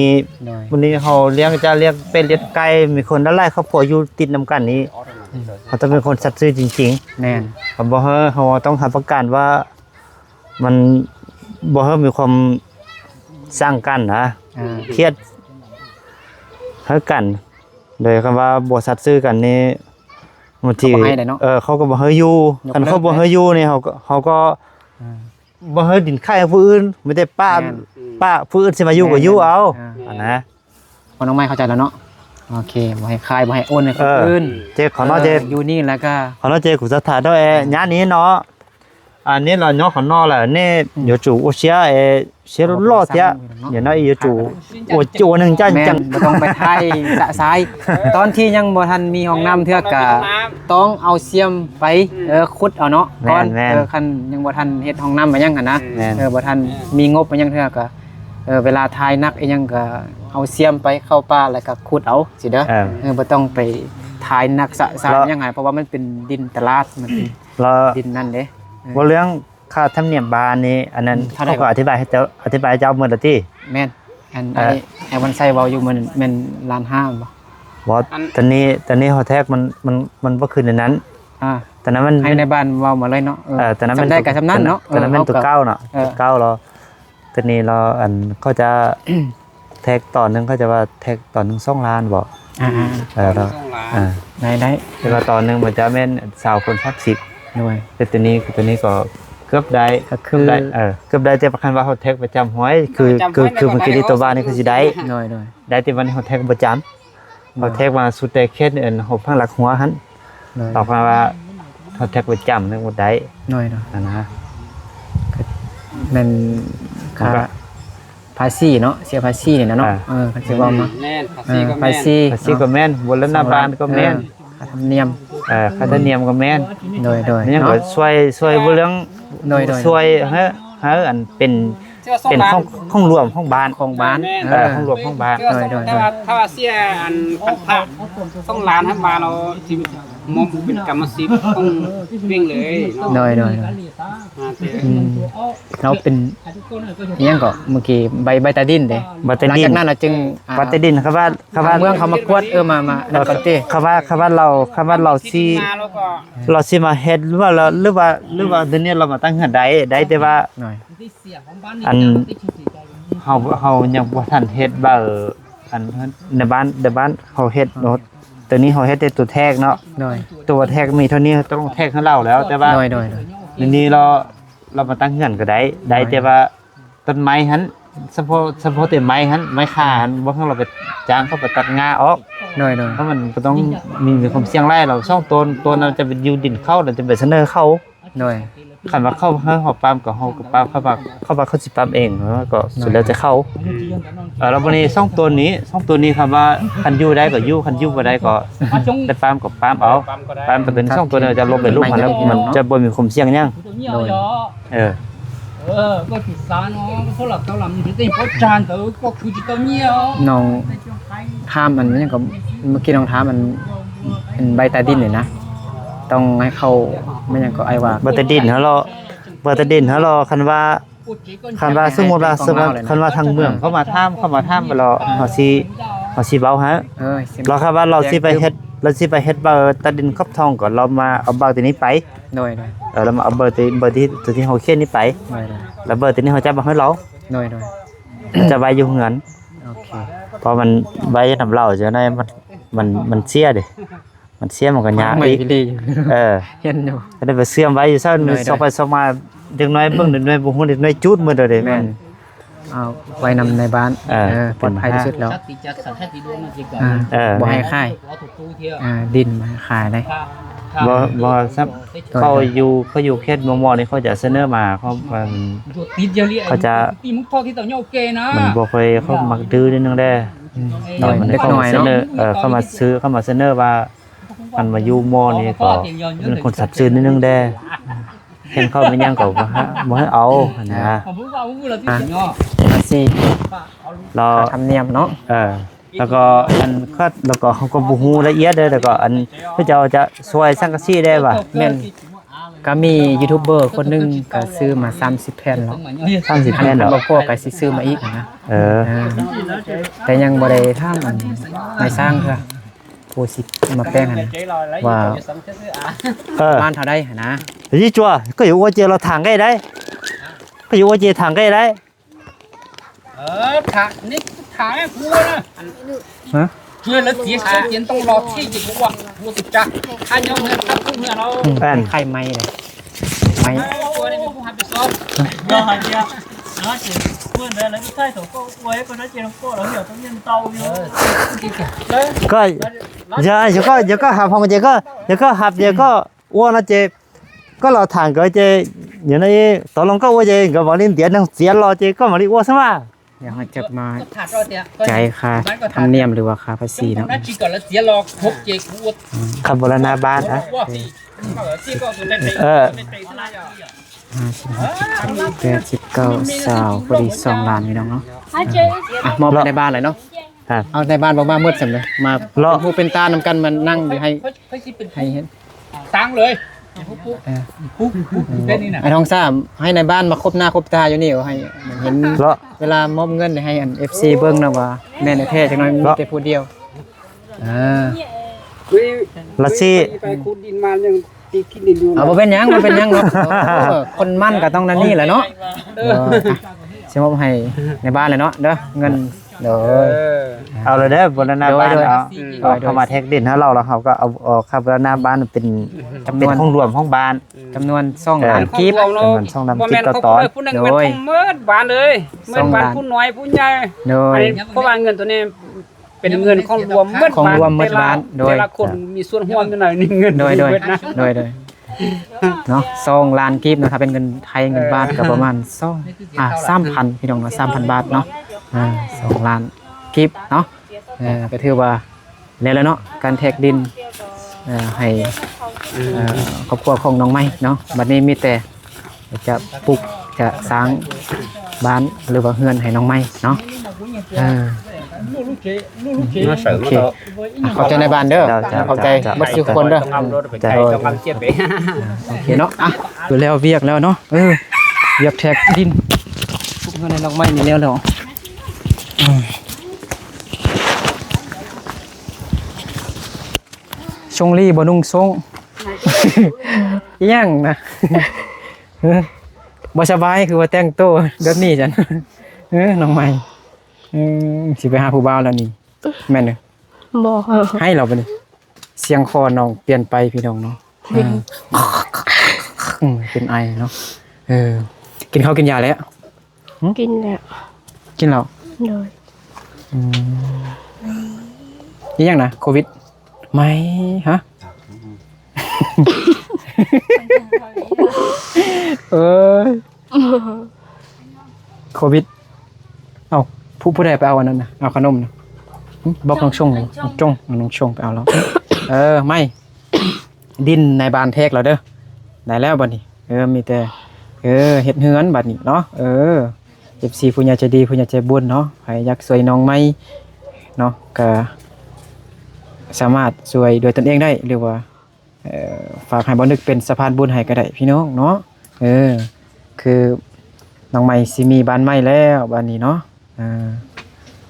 ໂດຍ ມື້ນີ້ເຮົາລ້ຽງຈະລ້ຽງເປັດລ້ຽງໄກ່ ມີຄົນຫຼາຍໆຄອບຄົວຢູ່ຕິດນຳກັນນີ້ ອືມ ເຮົາຕ້ອງເປັນຄົນສັດຊື່ຈິງໆ. ແມ່ນ ເຮົາບໍ່ໃຫ້ ເຮົາຕ້ອງຮັບປະກັນວ່າມັນບໍ່ໃຫ້ມີຄວາມສ້າງກັນນະ ອ່າ ຄຽດໃຫ້ກັນ ໂດຍຄຳວ່າບໍ່ສັດຊື່ກັນນີ້ ບາງທີ ເຂົາບໍ່ໃຫ້ໄດ້ເນາະ ເອີ ເຂົາກໍບໍ່ໃຫ້ຢູ່ ຍົກເລີກ ຄັນເຂົາບໍ່ໃຫ້ຢູ່ນີ້ ເຮົາກໍ ເຮົາກໍ ອ່າ ບໍ່ໃຫ້ດິນຂາຍໃຫ້ຜູ້ອື່ນ ມີແຕ່ປ່າ ແມ່ນ ປ່າ ຜູ້ອື່ນຊິມາຢູ່ກໍຢູ່ເອົາ ອ່າ ຫັ້ນນະ. ພໍ່ນ້ອງໄມ້ເຂົ້າໃຈແລ້ວເນາະ ໂອເຄ ບໍ່ໃຫ້ຂາຍ ບໍ່ໃຫ້ໂອນໃຫ້ຄົນ ເອີ ອື່ນ ເຈ ຂໍເນາະ ເອີ ເຈ ຢູ່ນີ້ແລ້ວກໍ ຂໍເນາະ ເຈ ກູສັດທາເນາະ ເອີ ອືມ ຍາມນີ້ເນາະ ອັນນີ້ລະເນາະ ຂໍເນາະ ລະນີ້ ອືມ ໂຍຈູໂອເຊຍ ເອ ເຊໂລເຊຍ ເນາະ ໂຍຈູ ໂອ ໂອໜຶ່ງຈັນ ແມ່ນ ຈັນ ບໍ່ຕ້ອງໄປຖ່າຍສະຊາຍ ຕອນທີ່ຍັງບໍ່ທັນມີຫ້ອງນ້ຳເທື່ອ ກະຕ້ອງເອົາຊຽມໄປ ອືມ ເອີ ຂຸດເອົາເນາະ ແມ່ນ ກ່ອນ ແມ່ນ ເອີ ຄັນຍັງບໍ່ທັນເຮັດຫ້ອງນ້ຳມາຫຍັງຫັ້ນນະ ແມ່ນ ເອີ ບໍ່ທັນມີງົບມາຫຍັງເທື່ອ ກະ ເອີ ເວລາຖ່າຍໜັກອີ່ຫຍັງກະເອົາຊຽມໄປເຂົ້າປ່າ ແລ້ວກະຂຸດເອົາຊີ້ເດີ ເອີ ເອີ ບໍ່ຕ້ອງໄປຖ່າຍໜັກສະຊາຍຫຍັງຫັ້ນ ເພາະວ່າມັນເປັນດິນຕະຫຼາດ ມັນເປັນ ລະ ດິນນັ້ນເດ້ ເອີ ເວົ້າເລື່ອງຄ່າທຳນຽມບ້ານນີ້ ອັນນັ້ນ ອືມ ເທົ່າໃດ ເຂົາກໍອະທິບາຍໃຫ້ເຈົ້າ ອະທິບາຍໃຫ້ເຈົ້າໝົດແລ້ວຕິ? ແມ່ນ ອັນ ເອີ ໄອ້ ໄອ້ວັນໄຊເວົ້າຢູ່ ມັນແມ່ນລ້ານຫ້າບໍ່? ບໍ່ ຕອນນີ້ ຕອນນີ້ເຮົາແທກມັນ ມັນ ມັນບໍ່ຂຶ້ນອັນນັ້ນ ອ່າ ຕອນນັ້ນມັນ ໃຫ້ໃນບ້ານເວົ້າມາເລີຍເນາະ ເອີ ເອີ ຕອນນັ້ນມັນ ສ່ຳໃດກໍສ່ຳນັ້ນເນາະ ເອີ ຕອນນັ້ນມັນຕົວເກົ່າເນາະ ເອີ ຕົວເກົ່າແລ້ວ ຕອນນີ້ລາວ ອັນ ເຂົາຈະແທກຕອນໜຶ່ງ ເຂົາຈະວ່າແທກຕອນໜຶ່ງສອງລ້ານບໍ? ອ່າໆ ເອີ ລາວ ສອງລ້ານ ອ່າ ໄດ້ໆ ແຕ່ວ່າຕອນໜຶ່ງມັນຈະແມ່ນຊາວຄົນສາມສິບ ໂດຍ ແຕ່ຕົວນີ້ ຕົວນີ້ກໍເກືອບໄດ້ ກໍຄື ເກືອບໄດ້ ເອີ ເກືອບໄດ້ ແຕ່ວ່າຄັນວ່າເຮົາແທກປະຈຳຫ້ອຍ ຄື ຄື ຄືມື້ກີ້ນີ້ຕົວບ້ານນີ້ຄືຊິໄດ້ ໂດຍໆ ໄດ້ ແຕ່ວ່ານີ້ເຮົາແທກປະຈຳ ເຮົາແທກມາສຸດແຕ່ເຂດ ອັນ ຫົວພັງຫຼັກຫົວຫັ້ນ ໂດຍ ເອົາຄຳວ່າເຮົາແທກປະຈຳນັ້ນບໍ່ໄດ້ ໂດຍໆ ຫັ້ນນະ ແມ່ນ ມັນກໍ ຄ່າພາສີເນາະ ເສຍພາສີນີ້ນະເນາະ ອ່າ ເອີ ຄັນຊິເວົ້າມາ ແມ່ນ ພາສີກໍແມ່ນ ເອີ ພາສີ ພາສີກໍແມ່ນ ບູລະນະບ້ານກໍແມ່ນ ເອີ ຄ່າທຳນຽມ ເອີ ຄ່າທຳນຽມກໍແມ່ນ ໂດຍໆ ແມ່ນຫຍັງ ເນາະ ກໍຊ່ວຍ ຊ່ວຍເລື່ອງ ໂດຍໆ ຊ່ວຍໃຫ້ ໃຫ້ອັນເປັນ ເປັນຂອງ ຂອງຫຼວງຂອງບ້ານ ຂອງບ້ານ ແມ່ນ ເອີ ເອີ ຂອງຫຼວງຂອງບ້ານ ໂດຍໆ ແຕ່ວ່າຖ້າວ່າເສຍອັນພັນພະສອງລ້ານຫັ້ນມາເນາະ ຊິມອບເປັນກຳມະສິດຂອງເວັງເລີຍເນາະ ໂດຍໆ ອ່າ ແຕ່ ອືມ ລາວເປັນອີ່ຫຍັງເກາະ ເມື່ອກີ້ ໃບ ໃບຕາດິນເດ້ ໃບຕາດິນ ຫຼັງຈາກນັ້ນລະຈຶ່ງ ອ່າ ໃບຕາດິນ ຄຳວ່າ ຄຳວ່າ ເມືອງເຂົາມາກວດ ເອີ ມາ ມາ ເອີ ນັ້ນກ່ອນຕິ ຄຳວ່າ ຄຳວ່າລາວ ຄຳວ່າລາວຊິ ມາແລ້ວກໍ ລາວຊິມາເຮັດ ຫຼືວ່າລາວ ຫຼືວ່າ ຫຼືວ່າດຽວນີ້ລາວມາຕັ້ງເຮືອນໄດ້ ໄດ້ ແຕ່ວ່າ ໂດຍ ອັນ ເຮົາ ເຮົາຍັງບໍ່ທັນເຮັດໃບ ອັນ ໃນບ້ານ ໃນບ້ານເຮົາເຮັດໂດດ ໂຕນີ້ເຮົາເຮັດແຕ່ໂຕແທກເນາະ ໂດຍ ໂຕແທກມີເທົ່ານີ້ ເຮົາຕ້ອງແທກໃຫ້ລາວແລ້ວ ແຕ່ວ່າ ໂດຍ ໂດຍ ໂດຍ ນີ້ລາວ ລາວມາຕັ້ງເຮືອນກໍໄດ້ ໄດ້ ໂດຍ ແຕ່ວ່າ ຕົ້ນໄມ້ຫັ້ນ ສະເພາະ ສະເພາະແຕ່ໄມ້ຫັ້ນ ໄມ້ຂ່າຫັ້ນ ບໍ່ໃຫ້ລາວໄປຈ້າງເຂົາໄປຕັດຫຍ້າອອກ ໂດຍ ໂດຍ ເພາະມັນກໍຕ້ອງມີ ມີຄວາມສ່ຽງຫຼາຍ ລາວສອງໂຕ ໂຕນັ້ນຈະໄປຢູ່ດິນເຂົາ ແລ້ວຈະໄປສະເໜີເຂົາ ໂດຍ ຄັນວ່າເຂົາໃຫ້ເຮົາປ້ຳກໍເຮົາກໍປ້ຳ ເຂົາວ່າ ເຂົາວ່າເຂົາຊິປ້ຳເອງ ເອີ ກໍສຸດແລ້ວແຕ່ເຂົາ ເອີ ແລ້ວບັດນີ້ສອງໂຕນີ້ ສອງໂຕນີ້ ຄັນວ່າ ຄັນຢູ່ໄດ້ກໍຢູ່ ຄັນຢູ່ບໍ່ໄດ້ກໍໄດ້ປ້ຳກໍປ້ຳເອົາ ປ້ຳກໍຕົວນີ້ ສອງໂຕນີ້ຈະລົງໄປລຸ່ມຫັ້ນ ແລ້ວມັນຈະບໍ່ມີຄວາມສ່ຽງຫຍັງ ໂດຍ ເອີ ນ້ອງຖາມອັນຫຍັງກໍ ເມື່ອກີ້ນ້ອງຖາມອັນ ອັນໃບໃຕ້ດິນນີ້ນະ ຕ້ອງໃຫ້ເຂົາ ແມ່ນຫຍັງກໍ ອ້າຍວ່າ ໃບໃຕ້ດິນຫັ້ນເນາະ ໃບໃຕ້ດິນຫັ້ນເນາະ ຄັນວ່າ ຄັນວ່າສົມມຸດວ່າ ຄັນວ່າທາງເມືອງເຂົາມາຖາມ ເຂົາມາຖາມແລ້ວ ເຮົາຊິ ເຮົາຊິເວົ້າໃຫ້ ເອີ ລາວ ຄັນວ່າລາວຊິໄປເຮັດ ລາວຊິໄປເຮັດເບີໃຕ້ດິນຂອບທອງ ກໍລາວມາເອົາເບີຕົວນີ້ໄປ ໂດຍ ໂດຍ ເອີ ລາວມາເອົາເບີຕົວ ເບີທີ່ ຕົວທີ່ເຮົາຂຽນນີ້ໄປ ໂດຍ ໂດຍ ແລ້ວເບີຕົວນີ້ເຮົາຈະມາໃຫ້ລາວ ໂດຍ ໂດຍ ຈະໄວ້ຢູ່ເຮືອນ ໂອເຄ ເພາະມັນໄວ້ນຳລາວຈັ່ງໃດ ມັນ ມັນ ມັນເສຍເດ້ ມັນເສຍມັນກໍຍາກອີກ ເອີ ເຫັນຢູ່ ກໍໄດ້ໄປເຊື່ອມໄວ້ຢູ່ຊັ້ນ ໂດຍ ຊອກໄປຊອກມາ ເດັກນ້ອຍເບິ່ງ ເດັກນ້ອຍບໍ່ຮູ້ ເດັກນ້ອຍຈູດໝົດແລ້ວເດ້ ແມ່ນ ມັນ ເອົາໄວ້ນຳໃນບ້ານ ເອີ ເອີ ປອດໄພທີ່ສຸດແລ້ວ ອ່າ ເອີ ບໍ່ໃຫ້ຂາຍ ອ່າ ດິນບໍ່ໃຫ້ຂາຍເດ້ ບໍ່ ບໍ່ ເຂົາຢູ່ ເຂົາຢູ່ເຂດໝໍ່ໆນີ້ ເຂົາຈະສະເໜີມາ ເຂົາ ເຂົາຈະ ມັນບໍ່ຄ່ອຍ ເຂົາມັກດື້ນິດໜຶ່ງເດ້ ອືມ ເດັກນ້ອຍເນາະ ເອີ ເຂົາມາຊື້ ເຂົາມາສະເໜີວ່າ ຄັນມາຢູ່ໝໍ່ນີ້ກໍເປັນຄົນສັບຊື່ນິດໜຶ່ງເດ້ ເຫັນເຂົາແມ່ນຫຍັງກໍບໍ່ໃຫ້ ບໍ່ໃຫ້ເອົາຫັ້ນນະ ອ່າ ພາສີ ລາວ ຄ່າທຳນຽມເນາະ ເອີ ແລ້ວກໍອັນ ແລ້ວກໍເຮົາກໍບໍ່ຮູ້ລະອຽດເດ້ ແລ້ວກໍອັນ ເຂົາເຈົ້າຈະຊ່ວຍສັງກະສີໄດ້ຫວາ ແມ່ນ ກໍມີຢູທູບເບີຄົນໜຶ່ງກໍຊື້ມາສາມສິບແຜ່ນແລ້ວ ສາມສິບແຜ່ນແລ້ວ ຄັນບໍ່ພໍກໍຊິຊື້ມາອີກຫັ້ນນະ ເອີ ເອີ ແຕ່ຍັງບໍ່ໄດ້ຖາມອັນນາຍຊ່າງເທື່ອ ຜູ້ຊິມາແປງຫັ້ນວ່າ ເອີ ປະມານເທົ່າໃດຫັ້ນນະ ເອີ ເອີ ຖາມໄດ້ໄດ໋ ເອີ ຖາມ ນີ້ຖາມໃຫ້ກູນະ ຮະ ເພື່ອລະເສຍເສຍເຢັນຕ້ອງລໍທີ່ຈະບໍ່ວ່າ ບໍ່ສິຈັກ ຖ້າຍອມເຮືອນ ຖ້າເຮືອນເຮົາ ອືມ ແປ້ນ ໄຂ່ໄໝ້ເດ້ ໄໝ້ ເອີ ຕົວນີ້ມີຜູ້ຮັບຜິດຊອບ ກໍ ເຈົ້າ ເຈົ້າກໍ ເຈົ້າກໍຮັບຂອງເຈົ້າກໍ ເຈົ້າກໍຮັບ ເຈົ້າກໍ ອັວນະເຈ ກໍລາວຖາມກໍເຈ ຢູ່ໃນ ຕອນລອງກໍວ່າເຈ ກໍບໍ່ໄດ້ເດຍນຳເສຍລໍເຈ ກໍບໍ່ໄດ້ວ່າຊະວ່າ ດຽວເຮົາຈະມາຈ່າຍຄ່າທຳນຽມ ຫຼືວ່າຄ່າພາສີເນາະ ຄຳບູລະນະບ້ານນະ ເອີ ຫ້າສິບ ຫົກສິບ ເຈັດສິບ ແປດສິບ ເກົ້າ ຊາວ ພໍດີສອງລ້ານພີ່ນ້ອງເນາະ ອ່ະ ມອບໃຫ້ນາຍບ້ານເລີຍເນາະ ເອົານາຍບ້ານບໍ່ມາໝົດຊັ້ນເລີຍ ມາເປັນຫູເປັນຕານຳກັນ ມານັ່ງຢູ່ໃຫ້ ໃຫ້ເຫັນ ຕັ້ງເລີຍ ເອີ ອ້າຍທອງສາມ ໃຫ້ນາຍບ້ານມາຄົບໜ້າຄົບຕາຢູ່ນີ້ ໃຫ້ເຫັນ ເວລາມອບເງິນໃຫ້ອັນ ເອັຟຊີ ເບິ່ງນະວ່າແມ່ນແທ້ ຈັກໜ້ອຍມີແຕ່ຜູ້ດຽວ ເອີ ລາຊີ ໄປຂຸດດິນມາຍັງຕິດຂີ້ດິນຢູ່ ອ່າ ບໍ່ເປັນຫຍັງ ບໍ່ເປັນຫຍັງເນາະ ເອີ ຄົນໝັ້ນກໍຕ້ອງແນວນີ້ແຫຼະເນາະ ເອີ ຊິມອບໃຫ້ນາຍບ້ານແຫຼະເນາະເດີ ເງິນ ໂດຍ ເອີ ເອົາລະເດີ ບູລະນະບ້ານເນາະ ໂດຍ ເອົາເຂົ້າມາແທກດິນໃຫ້ລາວ ແລ້ວເຮົາກໍເອົາ ເອົາຄ່າບູລະນະບ້ານເປັນ ຈຳນວນ ເປັນຂອງລວມຂອງບ້ານ ຈຳນວນສອງລ້ານກີບ ເອີ ຈຳນວນສອງລ້ານກີບຕໍ່ຕອນ ໂດຍ ໝົດບ້ານເລີຍ ໝົດບ້ານ ຜູ້ນ້ອຍຜູ້ໃຫຍ່ ໂດຍ ອັນນີ້ເພາະວ່າເງິນໂຕນີ້ເປັນເງິນຂອງລວມໝົດ ຂອງລວມໝົດບ້ານ ແຕ່ລະຄົນ ໂດຍ ມີສ່ວນຮ່ວມຢູ່ໃນນີ້ ເງິນ ໂດຍ ໂດຍ ເນາະ ສອງລ້ານກີບເນາະ ຖ້າເປັນເງິນໄທ ເງິນບາດກໍປະມານສອງ ອ່າ ສາມພັນ ພີ່ນ້ອງເນາະ ສາມພັນບາດເນາະ ເອີ ສອງລ້ານກີບເນາະ ເອີ ກໍຖືວ່າແລ້ວແຫຼະເນາະ ການແທກດິນ ເອີ ໃຫ້ ເອີ ຄອບຄົວຂອງນ້ອງໃໝ່ເນາະ ບັດນີ້ມີແຕ່ຈະປຸກ ຈະສ້າງບ້ານ ຫຼືວ່າເຮືອນໃຫ້ນ້ອງໃໝ່ເນາະ ເອີ ມາເສີມ ໂອເຄ ອ່ະ ຂອບໃຈນາຍບ້ານເດີ ເຈົ້າ ເຈົ້າ ຂອບໃຈ ເຈົ້າ ເບິດສູ່ຄົນເດີ ເຈົ້າ ໂອເຄເນາະ ອ່ະ ຄືແລ້ວວຽກແລ້ວເນາະ ເອີ ວຽກແທກດິນ ເຮືອນໃຫ້ນ້ອງໃໝ່ນີ້ແລ້ວແລ້ວ ຊົງລີບໍ່ນຸ່ງໂສ້ງ ອີຫຍັງນະ ບໍ່ສະບາຍ ຄືວ່າແຕ່ງໂຕແບບນີ້ຊັ້ນ ເອີ ນ້ອງໃໝ່ ເອີ ຊິໄປຫາຜູ້ບ່າວແລ້ວນີ້ ແມ່ນເດີ ບໍ່ ໃຫ້ລາວບາດນີ້ ສຽງຄໍນ້ອງປ່ຽນໄປພີ່ນ້ອງເນາະ. ເອີ ອືມ ເປັນໄອເນາະ. ເອີ ກິນເຂົ້າກິນຢາແລ້ວ? ຫຶ? ກິນແລ້ວ. ກິນແລ້ວ? ໂດຍ. ອືມ ອີຫຍັງນະ? ໂຄວິດ? ໄໝ? ຮະ? ເອີຍ ໂຄວິດ. ເອົ້າ ຜູ້ ຜູ້ໃດໄປເອົາອັນນັ້ນນະ? ເອົາຂະໜົມນະ? ຫຶ? ບອກນ້ອງຊົງ ນ້ອງຊົງ ນ້ອງຊົງໄປເອົາແລ້ວ. ເອີ ໄໝ ດິນນາຍບ້ານແທກແລ້ວເດີ. ໄດ້ແລ້ວບັດນີ້. ເອີ ມີແຕ່ ເອີ ເຮັດເຮືອນບັດນີ້ເນາະ. ເອີ ເອັຟຊີ ຜູ້ໃຫຍ່ໃຈດີ ຜູ້ໃຫຍ່ໃຈບຸນເນາະ ໃຜຢາກຊ່ວຍນ້ອງໃໝ່ເນາະ ກະສາມາດຊ່ວຍດ້ວຍຕົນເອງໄດ້ ຫຼືວ່າ ເອີ ຝາກໃຫ້ບ່າວນຶກເປັນສະພານບຸນໃຫ້ກໍໄດ້ພີ່ນ້ອງເນາະ. ເອີ ຄືນ້ອງໃໝ່ຊິມີບ້ານໃໝ່ແລ້ວບາດນີ້ເນາະ. ເອີ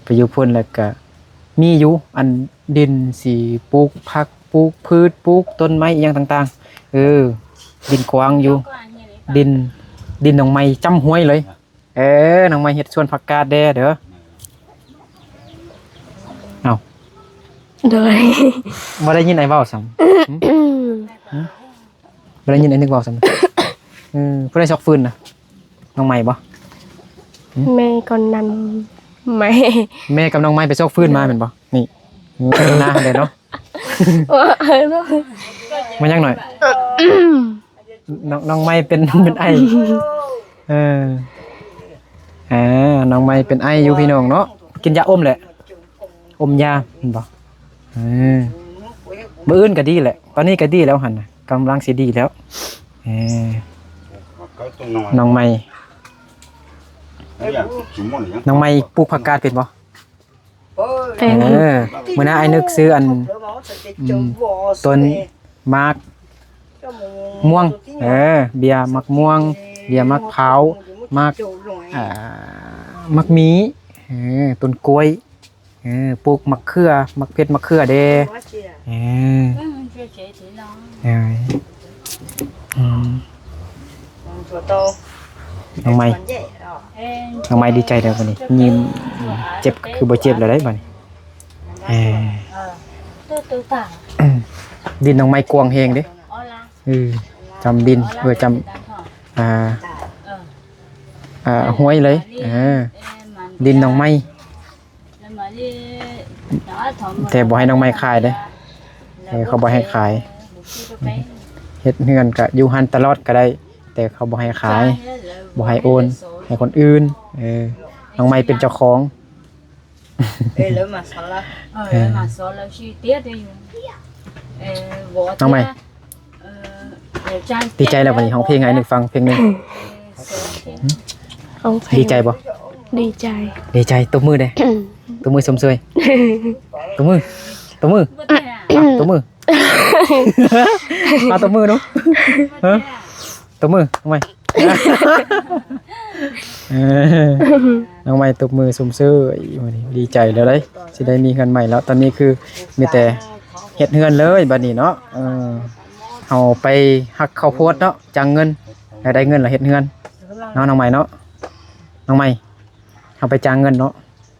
ໄປຢູ່ພຸ້ນແລ້ວກະມີຢູ່ອັນດິນຊິປູກຜັກ ປູກພືດ ປູກຕົ້ນໄມ້ອີ່ຫຍັງຕ່າງໆ. ເອີ ດິນກວ້າງຢູ່ ດິນ ດິນນ້ອງໃໝ່ຈ້ຳຫ້ວຍເລີຍ. ເອີ ນ້ອງໃໝ່ເຮັດສວນຜັກກາດແດ່ເດີ. ເອົ້າ ໂດຍ ບໍ່ໄດ້ຍິນອ້າຍເວົ້າຊ້ຳ. ຫຶ? ຫຶ? ບໍ່ໄດ້ຍິນອ້າຍນຶກເວົ້າຊ້ຳ. ເອີ ຜູ້ໃດຊອກຟືນນະ? ນ້ອງໃໝ່ບໍ່? ຫຶ? ແມ່ກັບນ້ອງໃໝ່ ແມ່ກັບນ້ອງໃໝ່ໄປຊອກຟືນມາແມ່ນບໍ່? ນີ້ ເອີ ໜ້າຫັ້ນແຫຼະເນາະ. ມາຍັງໜ້ອຍ. ນ້ອງ ນ້ອງໃໝ່ເປັນ ເປັນໄອ. ເອີ ເອີ ນ້ອງໃໝ່ເປັນໄອຢູ່ພີ່ນ້ອງເນາະ. ກິນຢາອົມແຫຼະ ອົມຢາແມ່ນບໍ່? ເອີ ມື້ອື່ນກໍດີແຫຼະ ຕອນນີ້ກໍດີແລ້ວຫັ້ນນະ ກຳລັງຊິດີແລ້ວ. ເອີ ນ້ອງໃໝ່ ນ້ອງໃໝ່ປູກຜັກກາດເປັນບໍ່? ເປັນ. ເອີ ມື້ໜ້າອ້າຍນຶກຊື້ອັນ ອືມ ຕົ້ນໝາກມ່ວງ ເອີ ເບ້ຍໝາກມ່ວງ ເບ້ຍໝາກພ້າວ ໝາກ ອ່າ ໝາກມີ້ ເອີ ຕົ້ນກ້ວຍ ເອີ ປູກໝາກເຂືອ ໝາກເຜັດ ໝາກເຂືອແດ່. ເອີ ເອີ ອືມ ນ້ອງໃໝ່ ນ້ອງໃໝ່ດີໃຈແລ້ວບັດນີ້ ຍິ້ມ ເຈັບຄືບໍ່ເຈັບແລ້ວເດ້ບັດນີ້. ເອີ ດິນນ້ອງໃໝ່ກວ້າງແຮງເດ້. ເອີ ຈຳດິນ ເອີ ຈຳ ອ່າ ອ່າ ຫ້ວຍເລີຍ. ເອີ ດິນນ້ອງໃໝ່ ແຕ່ບໍ່ໃຫ້ນ້ອງໃໝ່ຂາຍເດ້. ເອີ ເຂົາບໍ່ໃຫ້ຂາຍ. ເຮັດເຮືອນກະຢູ່ຫັ້ນຕະຫຼອດກະໄດ້ ແຕ່ເຂົາບໍ່ໃຫ້ຂາຍ ບໍ່ໃຫ້ໂອນໃຫ້ຄົນອື່ນ. ເອີ ນ້ອງໃໝ່ເປັນເຈົ້າຂອງ. ເອີ ນ້ອງໃໝ່ ດີໃຈແລ້ວບັດນີ້ ຮ້ອງເພງໃຫ້ໜຶ່ງຟັງເພງໜຶ່ງ. ຮ້ອງເພງ ດີໃຈບໍ່? ດີໃຈ ດີໃຈ. ຕົບມືແດ່ ຕົບມືຊົມເຊີຍ ຕົບມື ຕົບມື ຕົບມື ອາ ຕົບມືດູ. ຮະ? ຕົບມື ນ້ອງໃໝ່ ເອີ ນ້ອງໃໝ່ຕົບມືຊົມເຊີຍ ມື້ນີ້ດີໃຈແລ້ວເດ້ ຊິໄດ້ມີເຮືອນໃໝ່ແລ້ວ. ຕອນນີ້ຄືມີແຕ່ເຮັດເຮືອນເລີຍບັດນີ້ເນາະ. ເອີ ເຮົາໄປຫັກເຂົ້າໂພດເນາະ ຈ້າງເງິນ ແລ້ວໄດ້ເງິນແລ້ວເຮັດເຮືອນເນາະ ນ້ອງໃໝ່ເນາະ. ນ້ອງໃໝ່ ເຮົາໄປຈ້າງເງິນເນາະ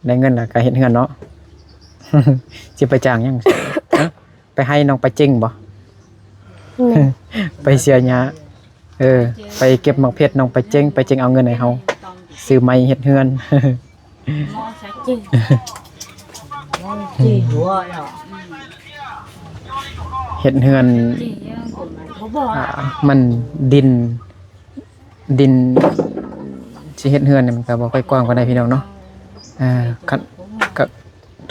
ໄດ້ເງິນແລ້ວກໍເຮັດເຮືອນເນາະ. ຊິໄປຈ້າງຫຍັງ? ຮະ? ໄປໄຮ່ນ້ອງໄປເຈັງບໍ່? ແມ່ນ. ໄປເສຍຫຍ້າ. ເອີ ໄປເກັບໝາກເຜັດນ້ອງໄປເຈັງ ໄປເຈັງເອົາເງິນໃຫ້ເຮົາຊື້ໄມ້ເຮັດເຮືອນ. ເຮັດເຮືອນ ອ່າ ມັນດິນ ດິນຊິເຮັດເຮືອນນີ້ມັນກໍບໍ່ຄ່ອຍກວ້າງປານໃດພີ່ນ້ອງເນາະ. ອ່າ ຄັນ ກະ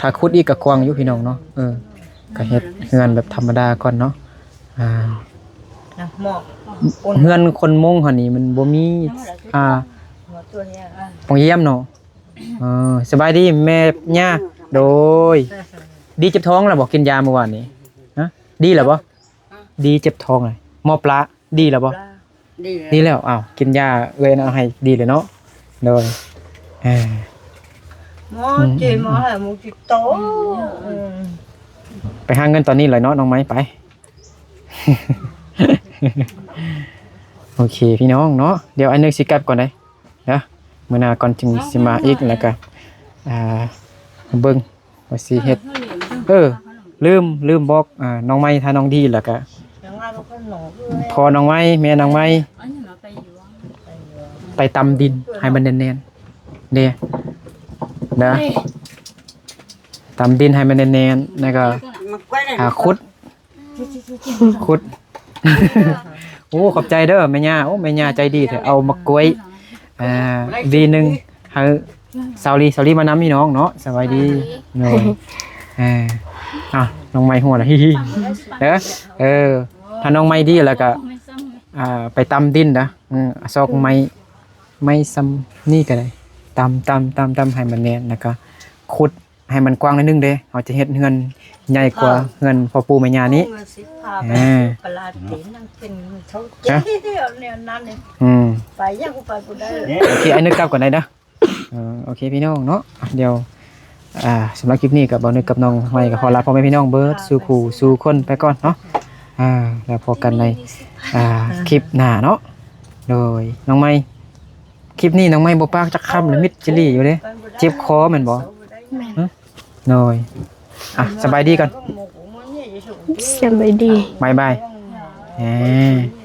ຖ້າຂຸດອີກກະກວ້າງຢູ່ພີ່ນ້ອງເນາະ. ເອີ ກະເຮັດເຮືອນແບບທຳມະດາກ່ອນເນາະ. ອ່າ ເຮືອນຄົນມົ້ງເຮົານີ້ມັນບໍ່ມີ ອ່າ ປ່ອງຢ້ຽມເນາະ. ເອີ ສະບາຍດີແມ່ຍ່າ. ໂດຍ. ດີເຈັບທ້ອງແລ້ວບໍ່? ກິນຢາມື້ວານນີ້. ຮະ? ດີແລ້ວບໍ່? ດີເຈັບທ້ອງແລ້ວ. ໝໍປລາ ດີແລ້ວບໍ່? ດີແລ້ວ. ອ້າວ ກິນຢາເອື້ອຍເອົາໃຫ້ດີແລ້ວເນາະ. ໂດຍ. ເອີ ໝໍ ອືມ ເຈ ໝໍໃຫ້ໝູຊິໂຕ. ອືມ ໄປຫາເງິນຕອນນີ້ເລີຍເນາະ ນ້ອງໄມ້ ໄປ. ໂອເຄ ພີ່ນ້ອງເນາະ ດຽວອ້າຍນຶກຊິກັບກ່ອນເດ້ ເດີ ມື້ໜ້າກ່ອນຈຶ່ງຊິມາອີກ ແລ້ວກະ ອ່າ ເບິ່ງວ່າຊິເຮັດ ເອີ ລືມ ລືມບອກ ອ່າ ນ້ອງໄມ້ ຖ້ານ້ອງດີ ແລ້ວກະ ຍັງວ່າລູກຄົນໜອງເອີຍ ພໍ່ນ້ອງໄມ້ ແມ່ນ້ອງໄມ້ ອັນນີ້ມາໄປຢູ່ ໄປຕຳດິນໃຫ້ມັນແໜ້ນໆ ເດ້ ເດີ ຕຳດິນໃຫ້ມັນແໜ້ນໆ ແລ້ວກໍ ມາກ້ວຍໄດ້ ອ່າ ຂຸດ ຂຸດ ໂອ້ ຂອບໃຈເດີແມ່ຍ່າ. ໂອ້ ແມ່ຍ່າໃຈດີແທ້ ເອົາໝາກກ້ວຍ ອ່າ ຫວີໜຶ່ງໃຫ້ສາວລີ. ສາວລີມານຳພີ່ນ້ອງເນາະ. ສະບາຍດີ ໂດຍ ເອີ ເອົາ ນ້ອງໄມ້ຫົວລະ ເດີ ເອີ ຖ້ານ້ອງໄມ້ດີແລ້ວກໍ ອ່າ ໄປຕຳດິນນະ ເອີ ຊອກໄມ້ ໄມ້ຊ່ຳນີ້ກໍໄດ້ ຕຳ ຕຳ ຕຳ ຕຳໃຫ້ມັນແໜ້ນ ແລ້ວກໍຂຸດໃຫ້ມັນກວ້າງໜ້ອຍໜຶ່ງເດ້. ເຮົາຈະເຮັດເຮືອນໃຫຍ່ກວ່າເຮືອນພໍ່ປູ່ແມ່ຍ່ານີ້ ເອົາເງິນສິບພັນ ເອີ ໄປຊື້ປາຫຼາຕີນນາງເປັນເຂົາ ຮະ ເຈົ້າແນວນັ້ນນີ້ ອືມ ໄປຍັງໄປບໍ່ໄດ້. ໂອເຄ ອ້າຍນຶກກັບກ່ອນໄດ້ເດີ. ເອີ ໂອເຄພີ່ນ້ອງເນາະ ດຽວ ອ່າ ສຳລັບຄລິບນີ້ກໍ ບ່າວນຶກກັບນ້ອງໄມ້ກໍຂໍລາພໍ່ແມ່ພີ່ນ້ອງເບິດສູ່ຄູ່ສູ່ຄົນໄປກ່ອນເນາະ. ອ່າ ແລ້ວພົບກັນໃນ ອ່າ ຄລິບໜ້າເນາະ. ໂດຍ ນ້ອງໄມ້ ຄລິບນີ້ນ້ອງໄມ້ບໍ່ປາກຈັກຄຳ ລະມິດຈີ່ຫຼີຢູ່ເດ້ ເຈັບຄໍແມ່ນບໍ່? ແມ່ນ ຮະ ໂດຍ ອ່ະ ສະບາຍດີກ່ອນ ສະບາຍດີ ບາຍບາຍ ເອີ.